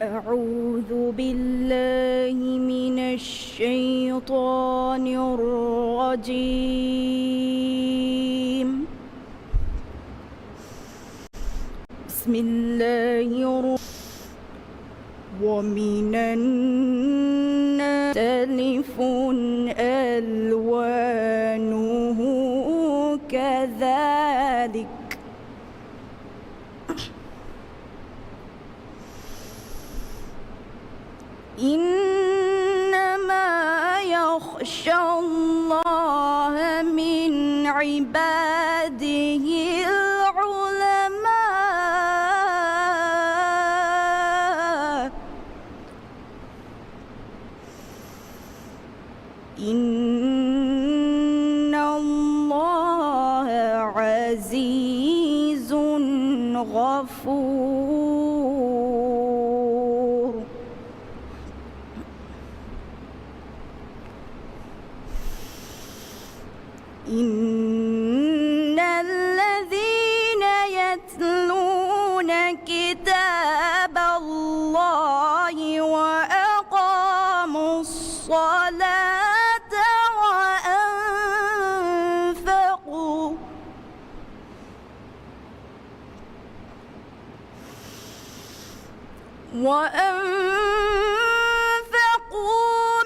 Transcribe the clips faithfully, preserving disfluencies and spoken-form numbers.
أعوذ بالله من الشيطان الرجيم. بسم الله الرحمن ومن الناس مختلف ألوانه كذلك. إنما يخشى الله من عباده العلماء. إن الله عزيز غفور. إن الذين يتلون كتاب الله وأقاموا الصلاة وأنفقوا وأنفقوا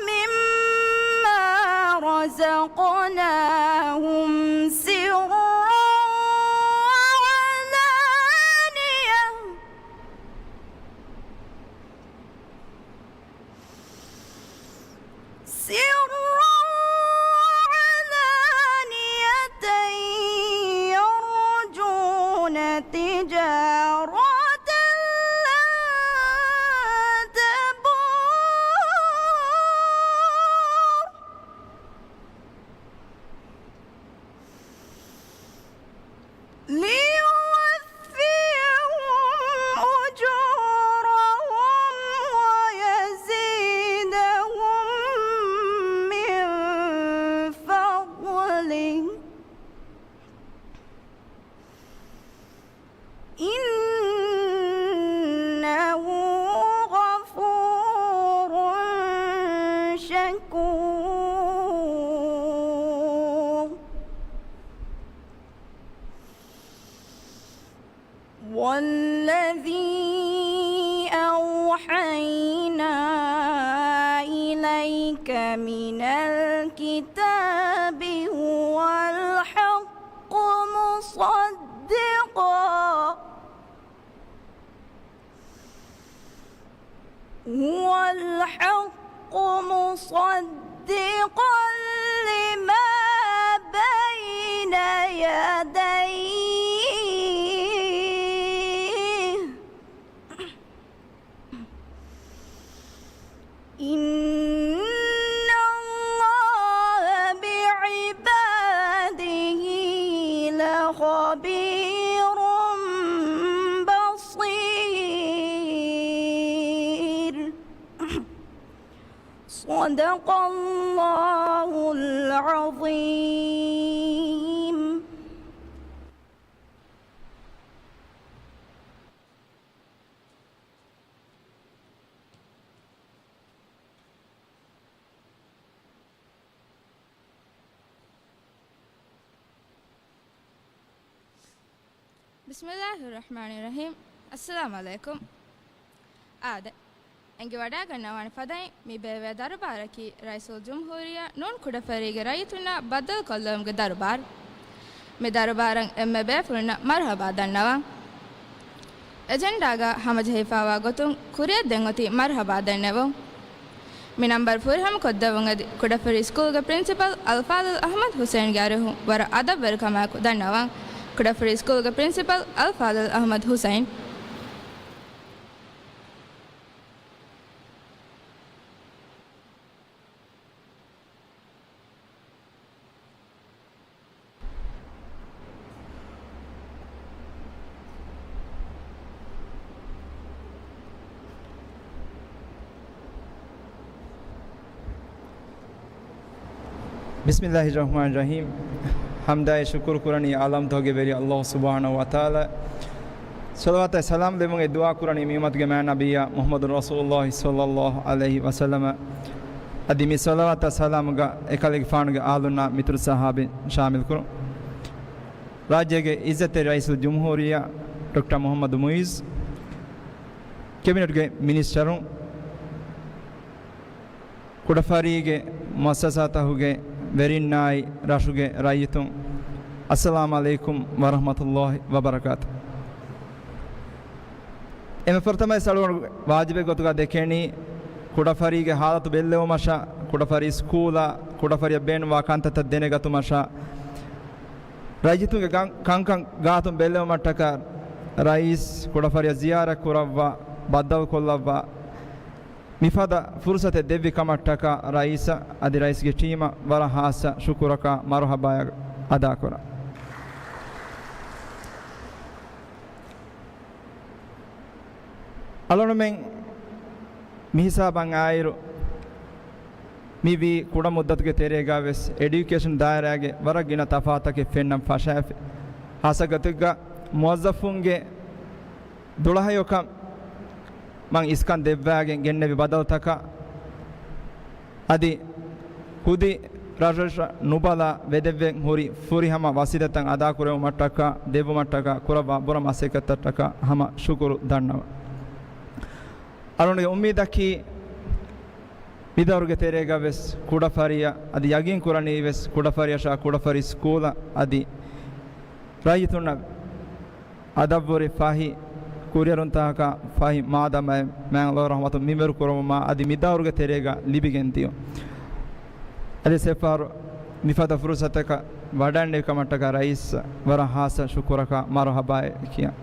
مما رزقناهم سرا وعلانية، سرا وعلانية يرجون تجارة لن تبور. ليوفيهم أجورهم ويزيدهم من فضله، إنه غفور شكور. والذي أوحينا إليك من الكتاب هو الحق مصدقا، هو الحق مصدقا لما بين يديه، إن الله بعباده لخبير بصير. صدق الله العظيم. بسم الله الرحمن الرحيم. السلام عليكم. އާދެ، އެނގިވަޑައިގަންނަވާނެ ފަދައިން މި ބޭއްވޭ ދަރުބާރަކީ ރައީސުލްޖުމްހޫރިއްޔާ ނޫން ކުޑަފަރީގެ ރައްޔިތުންނާ ބައްދަލުކޮށްލެވުމުގެ ދަރުބާރު. މި ދަރުބާރަށް އެންމެ ބޭފުޅުންނަށް މަރުޙަބާ ދަންނަވަން. އެޖެންޑާގަ ހަމަޖެހިފައިވާ ގޮތުން ކުރިއަށް ދެން އޮތީ މަރުޙަބާ ދެންނެވުން. މި ނަންބަރު ފުރިހަމަކޮށްދެއްވުން އެދި ކުޑަފަރީ ސްކޫލްގެ ޕްރިންސިޕަލް އަލްފާޟިލް އަޙްމަދު ޙުސައިންގެ އަރިހުން ވަރަށް އަދަބުވެރިކަމާއެކު ދަންނަވަން. ކުޑަފަރީ ސްކޫލްގެ ޕްރިންސިޕަލް އަލްފާޟިލް އަޙްމަދު ޙުސައިން. بسم الله الرحمن الرحيم. ޙަމްދާއި ޝުކުރު ކުރަނީ ޢާލަމްތަކުގެ ވެރި ﷲ ސުބްޙާނަހޫ ވަތަޢާލާ. ޞަލަވާތާއި ސަލާމް ލެއްވުމުގެ ދުޢާ ކުރަނީ މި އުއްމަތުގެ މާތް ނަބިއްޔާ މުޙައްމަދު ރަސޫލުﷲ ޞައްލަﷲ ޢަލައިހި ވަސައްލަމަ. އަދި މި ޞަލަވާތާ ސަލާމުގަ އެކަލޭގެފާނުގެ އާލުންނާ މިތުރު ޞަޙާބީން ޝާމިލް ކުރުން. ރާއްޖޭގެ ޢިއްޒަތްތެރި ރައީސުލްޖުމްހޫރިއްޔާ ޑޮކްޓަރ މުޙައްމަދު މުޢިއްޒު، ކެބިނެޓްގެ މިނިސްޓަރުން، ކުޑަފަރީގެ މުއައްސަސާތަކުގެ ވެރިންނާއި ރަށުގެ ރައްޔިތުން، އައްސަލާމް ޢަލައިކުމް ވަރަޙްމަތުﷲ ވަބަރަކާތު. އެންމެ ފުރަތަމަ އަޅުގަނޑު ވާޖިބެއް ގޮތުގަ ދެކެނީ، ކުޑަފަރީގެ ޙާލަތު ބެއްލެވުމަށާ، ކުޑަފަރީ ސްކޫލާ، ކުޑަފަރިޔަށް ބޭނުންވާ ކަންތައްތައް ދެނެގަތުމަށާ، ރައްޔިތުންގެ ގަން-، ކަންކަން ގާތުން ބެއްލެވުމަށްޓަކާ، ރައީސް ކުޑަފަރިޔަށް ޒިޔާރަތް ކުރައްވާ، ބައްދަލުކޮށްލައްވާ، މިފަދަ ފުރުސަތެއް ދެއްވި ކަމަށްޓަކާ ރައީސަށް އަދި ރައީސްގެ ޓީމަށް ވަރަށް ޚާއްޞަ ޝުކުރަކާ މަރުޙަބާއެއް އަދާކުރަން. އަޅުގަނޑުމެން މިހިސާބަށް އާއިރު، މިވީ ކުޑަ މުއްދަތުގެ ތެރޭގަ ވެސް އެޑިއުކޭޝަން ދާއިރާގެ ވަރަށް ގިނަ ތަފާތަކެއް ފެންނަން ފަށާފި. ޚާއްޞަގޮތެއްގަ މުވައްޒަފުންގެ ދުޅަހެޔޮކަމަށް އިސްކަން ދެއްވާގެން ގެންނެވި ބަދަލުތަކަށް އަދި ކުދި ރަށްރަށަށް ނުބަލާ ވެދެއްވެން ހުރި ފުރިހަމަ ވަސީލަތްތައް އަދާކުރެވުމަށްޓަކާ، ދެއްވުމަށްޓަކާ ކުރައްވާ ބުރަ މަސައްކަތްތައްޓަކާ ހަމަ ޝުކުރު ދަންނަވަން. އަޅުގަނޑުގެ އުއްމީދަކީ، މިދައުރުގެ ތެރޭގަ ވެސް ކުޑަފަރިޔަށް އަދި ޔަގީން ކުރަނީ ވެސް ކުޑަފަރިޔަށާ ކުޑަފަރި ސްކޫލަށް އަދި ރައްޔިތުންނަށް އަދަށްވުރެ ފަހި ކުރިއެރުންތަކަކާ ފަހި މާދަމާއެއް މާތް ﷲ ރަޙްމަތުން މިންވަރު ކުރައްވުމާ އަދި މި ދައުރުގެ ތެރޭގަ ލިބިގެން ދިޔުން. އަދި އެއްފަހަރު މިފަދަ ފުރުސަތަކަށް ވަޑައިގެންނެވި ކަމަށްޓަކާ ރައީސް ވަރަށް ޚާއްޞަ ޝުކުރަކާ މަރުޙަބާއެއް ކިޔަން.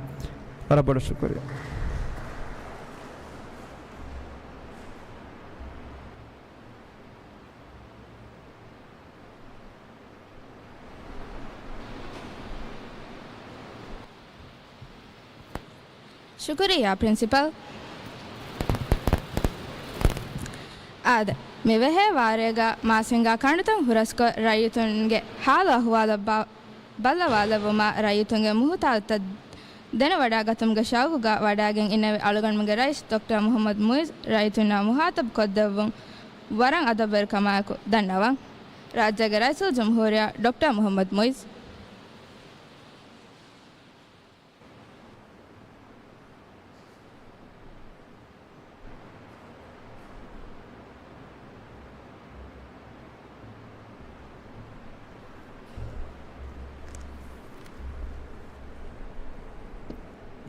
ވަރަށް ބޮޑަށް ޝުކުރިއްޔާ. ޝުކުރިއްޔާ ޕްރިންސިޕަލް. އާދެ، މިވެހޭ ވާރޭގަ މާސިންގާ ކަނޑުތައް ހުރަސްކޮށް، ރައްޔިތުންގެ ހާލު އަހުވާލަށް ބަ-، ބައްލަވާލެއްވުމަށް ރައްޔިތުންގެ މުހުތާޖުތައް ދެނެވަޑައިގަތުމުގެ ޝައުގުގަ ވަޑައިގެން އިންނެވި އަޅުގަނޑުމެންގެ ރައީސް ޑޮކްޓަރ މުޙައްމަދު މުޢިއްޒު ރައްޔިތުންނާ މުޚާޠަބު ކޮށްދެއްވުން ވަރަށް އަދަބުވެރިކަމާއެކު ދަންނަވަން. ރާއްޖޭގެ ރައީސުލްޖުމްހޫރިއްޔާ ޑޮކްޓަރ މުޙައްމަދު މުޢިއްޒު.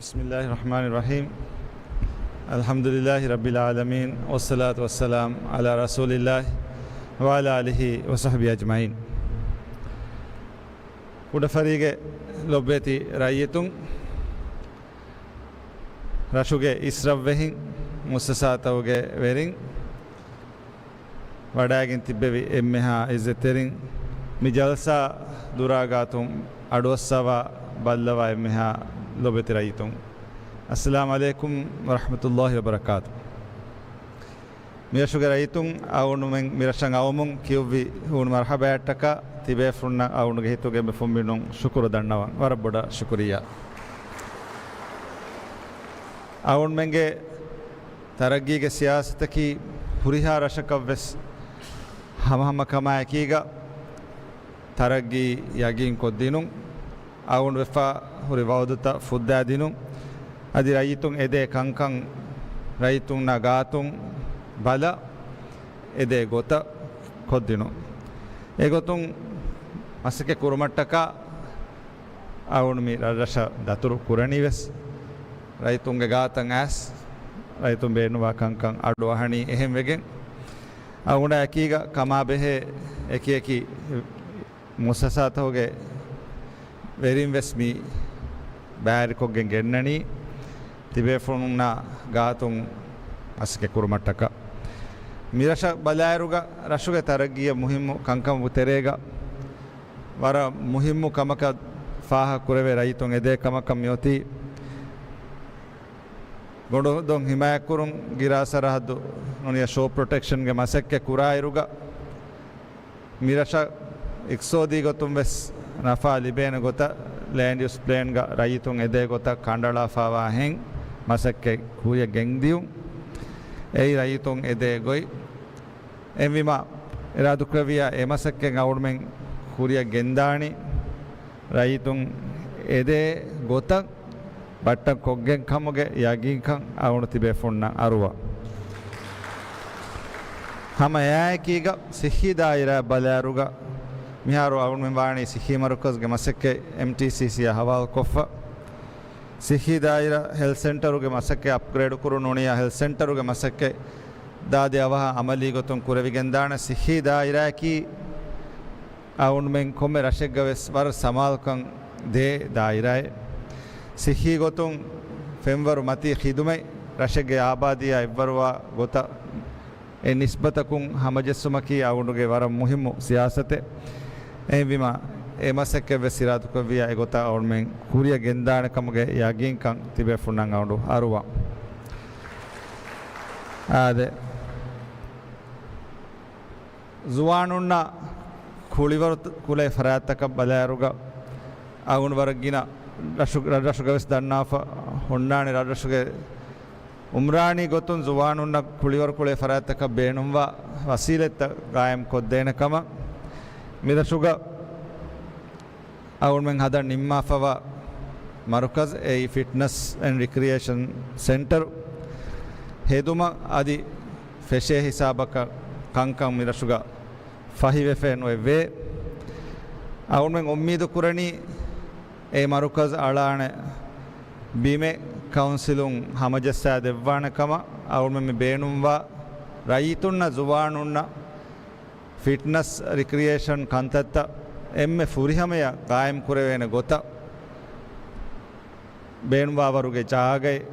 بسم الله الرحمن الرحيم. الحمد لله رب العالمين، والصلاة والسلام على رسول الله وعلى آله وصحبه أجمعين. ކުޑަފަރީގެ ލޮބުވެތި ރައްޔިތުން، ރަށުގެ އިސްރަށްވެހިން، މުއައްސަސާތަކުގެ ވެރިން، ވަޑައިގެން ތިއްބެވި އެންމެހާ އިއްޒަތްތެރިން، މި ޖަލްސާ ދުރާގާތުން އަޑުއައްސަވާ ބައްލަވާ އެންމެހާ ލޮބުވެތި ރައްޔިތުން، އައްސަލާމް ޢަލައިކުމް ވަރަޙްމަތުﷲ ވަބަރަކާތު. މިރަށުގެ ރައްޔިތުން އަޅުގަނޑުމެން މިރަށަށް އައުމުން ކިޔުއްވި ހޫނު މަރްޙަބާއަށްޓަކާ ތިބޭފުޅުންނަށް އަޅުގަނޑުގެ ހިތުގެ އެންމެ ފުންމިނުން ޝުކުރު ދަންނަވަން. ވަރަށް ބޮޑަށް ޝުކުރިއްޔާ. އަޅުގަނޑުމެންގެ ތަރައްގީގެ ސިޔާސަތަކީ ހުރިހާ ރަށަކަށްވެސް ހަމަހަމަކަމާއެކީގަ ތަރައްގީ ޔަގީންކޮށްދިނުން، އަޅުގަނޑު ވެފަ ހުރި ވައުދުތައް ފުއްދާދިނުން، އަދި ރައްޔިތުން އެދޭ ކަންކަން ރައްޔިތުންނާ ގާތުން ބަލަ އެދޭ ގޮތަށް ކޮށްދިނުން. އެގޮތުން މަސައްކަތް ކުރުމަށްޓަކާ އަޅުގަނޑު މި ރަށްރަށަށް ދަތުރު ކުރަނީ ވެސް ރައްޔިތުންގެ ގާތަށް އައިސް، ރައްޔިތުން ބޭނުންވާ ކަންކަން އަޑު އަހަނީ އެހެން ވެގެން. އަޅުގަނޑާ އެކީގަ ކަމާބެހޭ އެކިއެކި މުއައްސަސާތަކުގެ ވެރިން ވެސް މި ބައިވެރިކޮށްގެން ގެންނަނީ، ތިބޭފުޅުންނާ ގާތުން މަސައްކަތް ކުރުމަށްޓަކާ. މިރަށަށް ބަލާއިރުގަ ރަށުގެ ތަރައްގީއަށް މުހިއްމު ކަންކަމުގެ ތެރޭގަ ވަރަށް މުހިއްމު ކަމަކަށް ފާހަގަ ކުރެވޭ ރައްޔިތުން އެދޭ ކަމަކަށް މިއޮތީ ގޮނޑުދޮށް ހިމާޔަތްކުރުން، ގިރާ ސަރަހައްދު ނޫނީ ޝޯ ޕްރޮޓެކްޝަންގެ މަސައްކަތް ކުރާއިރުގަ، މިރަށަށް އިޤްތިޞާދީ ގޮތުން ވެސް ނަފާ ލިބޭނެ ގޮތަށް ލޭންޑް ޔޫސް ޕްލޭންގަ ރައްޔިތުން އެދޭ ގޮތަށް ކަނޑައަޅާފައިވާ ހެން މަސައްކަތް ކުރިއަށް ގެންދިޔުން. އެއީ ރައްޔިތުން އެދޭ ގޮތް. އެހެންވީމަ، އިރާދުކުރެއްވިއްޔާ އެ މަސައްކަތް އަޅުމެން ކުރިއަށް ގެންދާނީ، ރައްޔިތުން އެދޭ ގޮތަށް ބައްޓަން ކޮށްގެން ކަމުގެ ޔަގީންކަން އަޅުގަނޑު ތިބޭފުންނަށް އަރުވާ. ހަމަ އެއާއެކީގަ ސިއްހީ ދާއިރާ ބަލާއިރުގަ މިހާރު އަޅުމެން ވާނީ ސިއްހީ މަރުކަޒުގެ މަސައްކަތް އެމްޓީސީސީއާ ހަވާލުކޮށްފަ. ސިއްހީ ދާއިރާ ހެލްތް ސެންޓަރުގެ މަސައްކަތް އަޕްގްރޭޑް ކުރުން ނޫނިއްޔާ ހެލްތް ސެންޓަރުގެ މަސައްކަތް ދާދި އަވަހަށް އަމަލީ ގޮތުން ކުރެވިގެންދާނެ. ސިއްހީ ދާއިރާއަކީ އަޅުމެން ކޮންމެ ރަށެއްގަ ވެސް ވަރަށް ސަމާލުކަން ދޭ ދާއިރާއެއް. ސިއްހީ ގޮތުން ފެންވަރު މަތީ ޚިދުމަތް ރަށެއްގެ އާބާދީއާ އެއްވަރުވާ ގޮތަށް އެ ނިސްބަތަކުން ހަމަޖެއްސުމަކީ އަޅުގަނޑުގެ ވަރަށް މުހިއްމު ސިޔާސަތެއް. އެހެންވީމަ، އެ މަސައްކަތް ވެސް އިރާދުކުރެއްވިއްޔާ އެގޮތަށް އަޅުމެން ކުރިއަށް ގެންދާނެ ކަމުގެ ޔަގީންކަން ތިބޭފުންނަށް އަޅުގަނޑު އަރުވާ. އާދެ. ޒުވާނުންނަށް ކުޅިވަރު ކުޅޭ ފަރާތްތަކަށް ބަލާއިރުގަ އަޅުގަނޑު ވަރަށް ގިނަ ރަށު-، ރަށްރަށުގަ ވެސް ދަންނާފަ ހުންނާނެ، ރަށްރަށުގެ އުމްރާނީ ގޮތުން ޒުވާނުންނަށް ކުޅިވަރު ކުޅޭ ފަރާތްތަކަށް ބޭނުންވާ ވަސީލަތްތައް ގާއިމް ކޮށްދޭނެ ކަމަށް މިރަށުގަ އަޅުމެން ހަދަން ނިންމާފަވާ މަރުކަޒް އެއީ ފިޓްނަސް އެންޑް ރިކްރިއޭޝަން ސެންޓަރު ހެދުމަށް އަދި ފެށޭ ހިސާބަކަށް ކަންކަން މިރަށުގަ ފަހިވެފައެއް ނުވެވޭ. އަޅުމެން އުއްމީދު ކުރަނީ އެ މަރުކަޒް އަޅާނެ ބިމެއް ކައުންސިލުން ހަމަޖައްސާ ދެއްވާނެ ކަމަށް. އަޅުމެން މި ބޭނުންވާ ރައްޔިތުންނަށް ޒުވާނުންނަށް ފިޓްނަސް ރިކްރިއޭޝަން ކަންތައްތައް އެންމެ ފުރިހަމަޔަށް ގާއިމް ކުރެވޭނެ ގޮތަށް ބޭނުންވާވަރުގެ ޖާގައެއް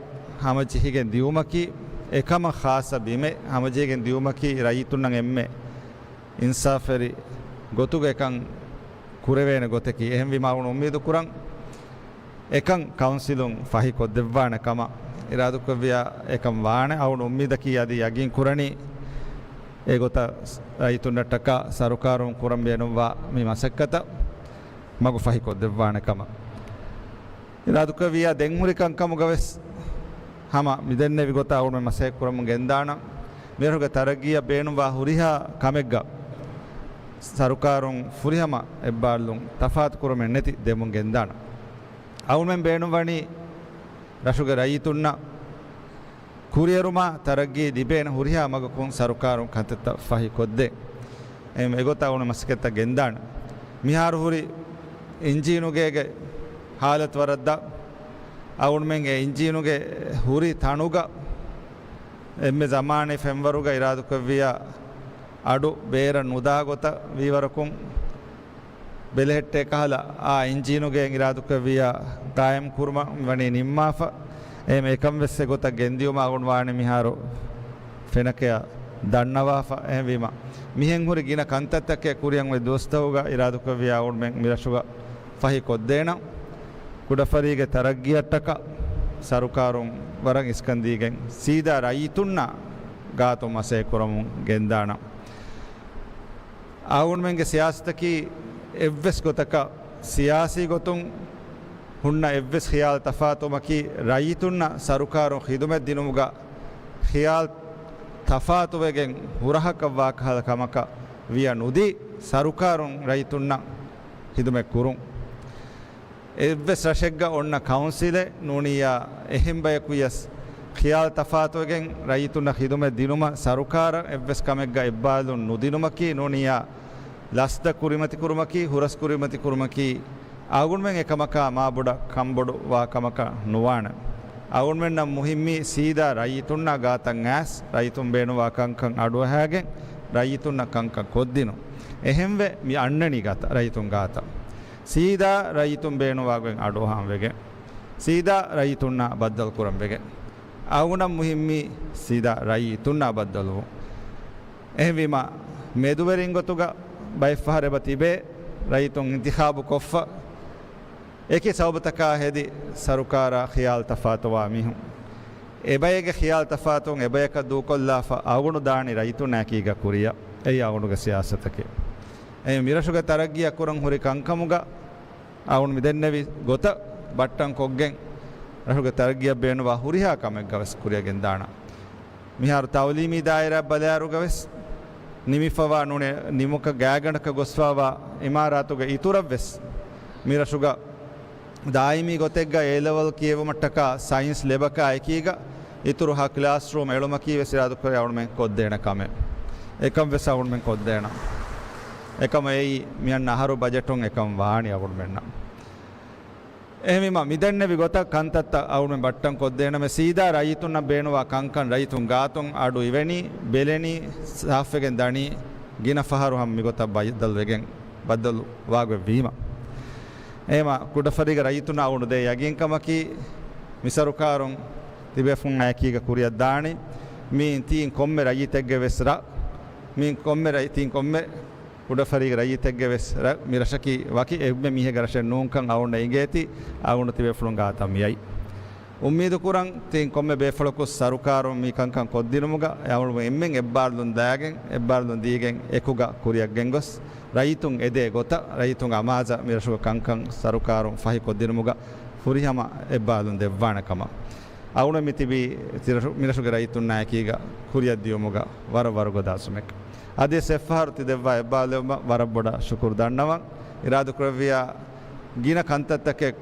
ހަމަޖެހިގެން ދިއުމަކީ، އެކަމަށް ޚާއްޞަ ބިމެއް ހަމަޖެހިގެން ދިއުމަކީ ރައްޔިތުންނަށް އެންމެ އިންސާފުވެރި ގޮތުގަ އެކަން ކުރެވޭނެ ގޮތަކީ. އެހެންވީމާ އަޅުގަނޑު އުއްމީދު ކުރަން އެކަން ކައުންސިލުން ފަހިކޮށްދެއްވާނެ ކަމަށް. އިރާދުކުރެއްވިއްޔާ އެކަން ވާނެ. އަޅުގަނޑު އުއްމީދަކީ އަދި ޔަގީން ކުރަނީ އެގޮތަށް ރައްޔިތުންނަށްޓަކާ ސަރުކާރުން ކުރަން ބޭނުންވާ މި މަސައްކަތަށް މަގު ފަހިކޮށްދެއްވާނެ ކަމަށް. އިރާދުކުރެއްވިއްޔާ ދެން ހުރި ކަންކަމުގަ ވެސް ހަމަ މިދެންނެވި ގޮތަށް އަޅުގަނޑު މަސައްކަތް ކުރަމުން ގެންދާނަން. މިރަށުގެ ތަރައްގީއަށް ބޭނުންވާ ހުރިހާ ކަމެއްގަ ސަރުކާރުން ފުރިހަމަ އެއްބާރުލުން ތަފާތު ކުރުމެއް ނެތި ދެމުން ގެންދާނަން. އަޅުމެން ބޭނުންވަނީ ރަށުގެ ރައްޔިތުންނަށް ކުރިއެރުމާ ތަރައްގީ ލިބޭނެ ހުރިހާ މަގަކުން ސަރުކާރުން ކަންތައްތައް ފަހި ކޮށްދޭ. އެ-، އެގޮތަށް އަޅުގަނޑު މަސައްކަތްތައް ގެންދާނެ. މިހާރު ހުރި އިންޖީނުގޭގެ ހާލަތު ވަރަށް ދަށް. އަޅުގަނޑުމެން އެ އިންޖީނުގެ ހުރި ތަނުގަ އެންމެ ޒަމާނީ ފެންވަރުގަ އިރާދުކުރެއްވިއްޔާ އަޑު ބޭރަށް ނުދާ ގޮތަށް ވީވަރަކުން ބެލެހެއްޓޭ ކަހަލަ އާ އިންޖީނުގެ އިރާދުކުރެއްވިއްޔާ ގާއިމް ކުރުމަށް ވަނީ ނިންމާފަ. އެހެން އެކަން ވެސް އެގޮތަށް ގެންދިޔުމަށް އަޅުގަނޑު ވާނެ މިހާރު ފެނަކެޔަށް ދަންނަވާފަ. އެހެންވީމަ، މިހެން ހުރި ގިނަ ކަންތައްތަކެއް ކުރިއަށް އޮތް ދުވަސްތަކުގަ އިރާދުކުރެއްވިއްޔާ އަޅުގަނޑުމެން މިރަށުގަ ފަހި ކޮށްދޭނަން. ކުޑަފަރީގެ ތަރައްގީއަށްޓަކާ ސަރުކާރުން ވަރަށް އިސްކަން ދީގެން ސީދާ ރައްޔިތުންނާ ގާތުން މަސައްކަތް ކުރަމުން ގެންދާނަން. އަޅުގަނޑުމެންގެ ސިޔާސަތަކީ އެއްވެސް ގޮތަކަށް ސިޔާސީ ގޮތުން ހުންނަ އެއްވެސް ޚިޔާލު ތަފާތުވުމަކީ ރައްޔިތުންނަށް ސަރުކާރުން ޚިދުމަތް ދިނުމުގަ ޚިޔާލު ތަފާތުވެގެން ހުރަހަކަށް ވާ ކަހަލަ ކަމަކަށް ވިޔަ ނުދީ، ސަރުކާރުން ރައްޔިތުންނަށް ޚިދުމަތް ކުރުން. އެއްވެސް ރަށެއްގަ އޮންނަ ކައުންސިލެއް ނޫނިއްޔާ އެހެން ބަޔަކު ވިޔަސް ޚިޔާލު ތަފާތުވެގެން ރައްޔިތުންނަށް ޚިދުމަތް ދިނުމަށް ސަރުކާރަށް އެއްވެސް ކަމެއްގަ އެއްބާރުލުން ނުދިނުމަކީ ނޫނިއްޔާ ލަސްދަ ކުރިމަތިކުރުމަކީ، ހުރަސް ކުރިމަތިކުރުމަކީ، އަޅުގަނޑުމެން އެކަމަކާ މާބޮޑަށް ކަންބޮޑު ވާ ކަމަކަށް ނުވާނެ. އަޅުގަނޑުމެންނަށް މުހިއްމީ ސީދާ ރައްޔިތުންނާ ގާތަށް އައިސް، ރައްޔިތުން ބޭނުންވާ ކަންކަން އަޑުއަހާގެން، ރައްޔިތުންނަށް ކަންކަން ކޮށްދިނުން. އެހެންވެ، މި އަންނަނީ ގާތަށް، ރައްޔިތުން ގާތަށް. ސީދާ ރައްޔިތުން ބޭނުންވާގޮތް އަޑުއަހާން ވެގެން، ސީދާ ރައްޔިތުންނާ ބައްދަލު ކުރަން ވެގެން. އަޅުގަނޑަށް މުހިއްމީ ސީދާ ރައްޔިތުންނާ ބައްދަލުވުން. އެހެންވީމަ، މެދުވެރިން ގޮތުގަ ބައެއްފަހަރު އެބަ ތިބޭ، ރައްޔިތުން އިންތިޚާބު ކޮށްފަ، އެކި ސަބަބުތަކާ ހެދި ސަރުކާރާ ޚިޔާލު ތަފާތުވާ މީހުން. އެބައެއްގެ ޚިޔާލު ތަފާތުވުން އެބަޔަކަށް ދޫކޮށްލާފަ އަޅުގަނޑު ދާނީ ރައްޔިތުންނާ އެކީގަ ކުރިއަށް. އެއީ އަޅުގަނޑުގެ ސިޔާސަތަކީ. އެ މިރަށުގެ ތަރައްގީއަށް ކުރަން ހުރި ކަންކަމުގަ އަޅުގަނޑު މި ދެންނެވި ގޮތަށް ބައްޓަން ކޮށްގެން ރަށުގެ ތަރައްގީއަށް ބޭނުންވާ ހުރިހާ ކަމެއްގަ ވެސް ކުރިއަށް ގެންދާނަން. މިހާރު ތައުލީމީ ދާއިރާ ބަލާއިރުގަ ވެސް ނިމިފަވާ ނޫނޭ ނިމުމަކަށް ގާތްގަނޑަކަށް ގޮސްފަވާ އިމާރާތުގެ އިތުރަށް ވެސް މި ރަށުގަ ދާއިމީ ގޮތެއްގަ އޭ ލެވެލް ކިޔެވުމަށްޓަކާ ސައިންސް ލެބަކާ އެކީގަ އިތުރު ހަ ކްލާސްރޫމް އެޅުމަކީ ވެސް އިރާދަކުރޭ އަޅުމެން ކޮށްދޭނެ ކަމެއް. އެކަން ވެސް އަޅުމެން ކޮށްދޭނަން. އެކަމަށް އެއީ މިއަންނަ އަހަރު ބަޖެޓުން އެކަން ވާނީ އަޅުމެންނަށް. އެހެންވީމަ، މިދެންނެވި ގޮތަށް ކަންތައްތައް އަޅުމެން ބައްޓަން ކޮށްދޭނަމޭ، ސީދާ ރައްޔިތުންނަށް ބޭނުންވާ ކަންކަން ރައްޔިތުން ގާތުން އަޑު އިވެނީ، ބެލެނީ، ސާފްވެގެން ދަނީ، ގިނަ ފަހަރު ހަމަ މިގޮތަށް ބައްދަލުވެގެން، ބައްދަލު ވާގޮތް ވީމަ. އެހެންވީމަ، ކުޑަފަރީގެ ރައްޔިތުންނަށް އަޅުގަނޑު ދޭ ޔަގީންކަމަކީ، މި ސަރުކާރުން ތިބޭފުޅުންނާ އެކީގަ ކުރިއަށް ދާނީ، މިއިން ތީން ކޮންމެ ރައްޔިތެއްގެ ވެސް ރަށް، މިއިން ކޮންމެ ރައްޔި-، ތީން ކޮންމެ ކުޑަފަރީގެ ރައްޔިތެއްގެ ވެސް ރަށް، މި ރަށަކީ ވަކި އެންމެ މީހެއްގެ ރަށެއް ނޫންކަން އަޅުގަނޑަށް އިނގޭތީ، އަޅުގަނޑު ތިބޭފުޅުން ގާތަށް މިއައީ. އުއްމީދު ކުރަން، ތީން ކޮންމެ ބޭފުޅަކު ސަރުކާރުން މި ކަންކަން ކޮށްދިނުމުގަ އަޅުގަނޑު އެންމެން އެއްބާރުލުން ދާގެން، އެއްބާރުލުން ދީގެން އެކުގަ ކުރިއަށް ގެންގޮސް، ރައްޔިތުން އެދޭ ގޮތަށް، ރައްޔިތުންގެ އަމާޒަށް މި ރަށުގެ ކަންކަން ސަރުކާރުން ފަހި ކޮށްދިނުމުގަ ފުރިހަމަ އެއްބާރުލުން ދެއްވާނެ ކަމަށް. އަޅުގަނޑު މި ތިބީ ތިރަށު-، މި ރަށުގެ ރައްޔިތުންނާ އެކީގަ ކުރިއަށް ދިޔުމުގަ ވަރަށް ވަރުގަދަ އަޒުމެއް. އަދިވެސް އެއްފަހަރު ތި ދެއްވާ އެއްބާރުލުން ވަރަށް ބޮޑަށް ޝުކުރު ދަންނަވަން. އިރާދަކުރެއްވިޔާ ގިނަ ކަންތައްތަކެއް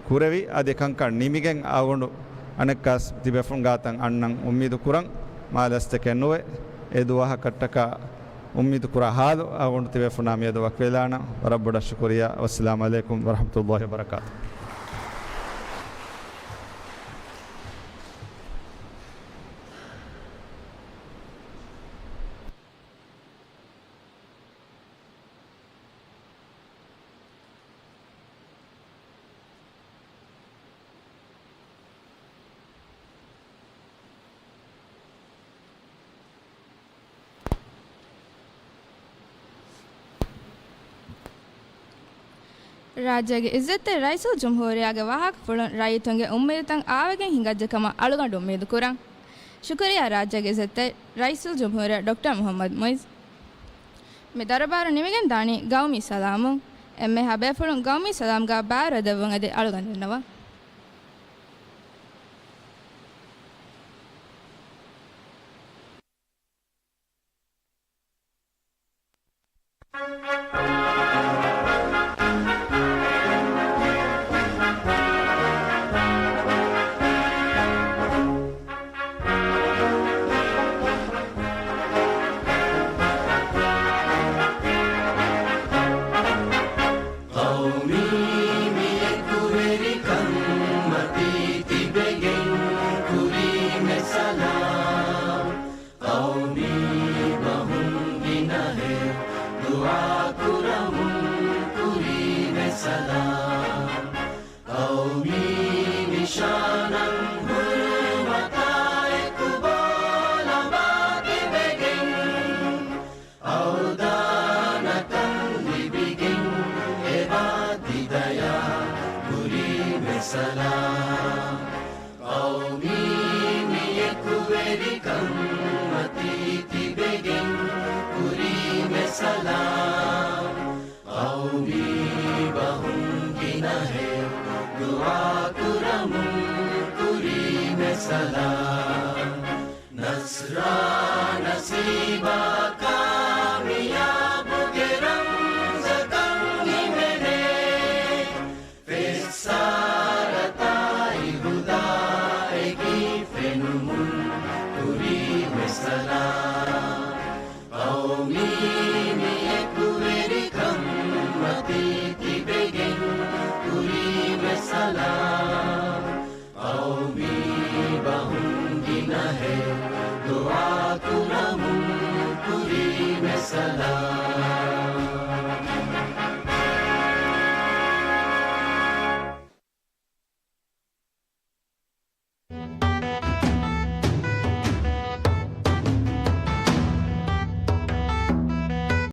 ކުރެވި، އަދި ކަންކަން ނިމިގެން އަޅުގަނޑު އަނެއްކާސް ތިބޭފުޅުން ގާތަށް އަންނަން އުއްމީދު ކުރަން. މާ ލަސްތަކެއް ނުވެ، އެ ދުވަހަކަށްޓަކާ އުއްމީދު ކުރާ ހާލު އަޅުގަނޑު ތިބޭފުޅުންނާ މިއަދު ވަކިވެލާނަން. ވަރަށް ބޮޑަށް ޝުކުރިއްޔާ. ވައްސަލާމް ޢަލައިކުމް ވަރަޙްމަތުﷲ ވަބަރަކާތު. ރާއްޖޭގެ ޢިއްޒަތްތެރި ރައީސުލްޖުމްހޫރިއްޔާގެ ވާހަކަފުޅުން ރައްޔިތުންގެ އުއްމީދުތައް އާވެގެން ހިނގައްޖެ ކަމަށް އަޅުގަނޑު އުއްމީދު ކުރަން. ޝުކުރިއްޔާ ރާއްޖޭގެ ޢިއްޒަތްތެރި ރައީސުލްޖުމްހޫރިއްޔާ ޑޮކްޓަރ މުޙައްމަދު މުޢިއްޒު. މި ދަރުބާރު ނިމިގެން ދާނީ ގައުމީ ސަލާމުން. އެންމެހާ ބޭފުޅުން ގައުމީ ސަލާމްގަ ބާރު އެދެއްވުން އެދި އަޅުގަނޑު ދަންނަވަން. ޤައުމީ މި އެކުވެރިކަން މަތީ ތިބެގެން ކުރީމެ ސަލާމް. ޤައުމީ ބަހުން ގިނަހެޔޮ ދުޢާ ކުރަމުން ކުރީމެ ސަލާމް. ޤައުމީ ނިޝާނަށް ހުރުމަތާ އެކު ބޯ ލަނބާ ތިބެގެން، އަޅުދާނަކަން ލިބިގެން އެބާ ތި ދަޔާ ކުރީމެ ސަލާމް. ޤައުމީ މި އެކުވެރިކަން މަތީ ތިބެގެން ކުރީމެ ސަލާމް. ޤައުމީ ބަހުން ގިނަހެޔޮ ދުޢާ ކުރަމުން ކުރީމެ ސަލާމް.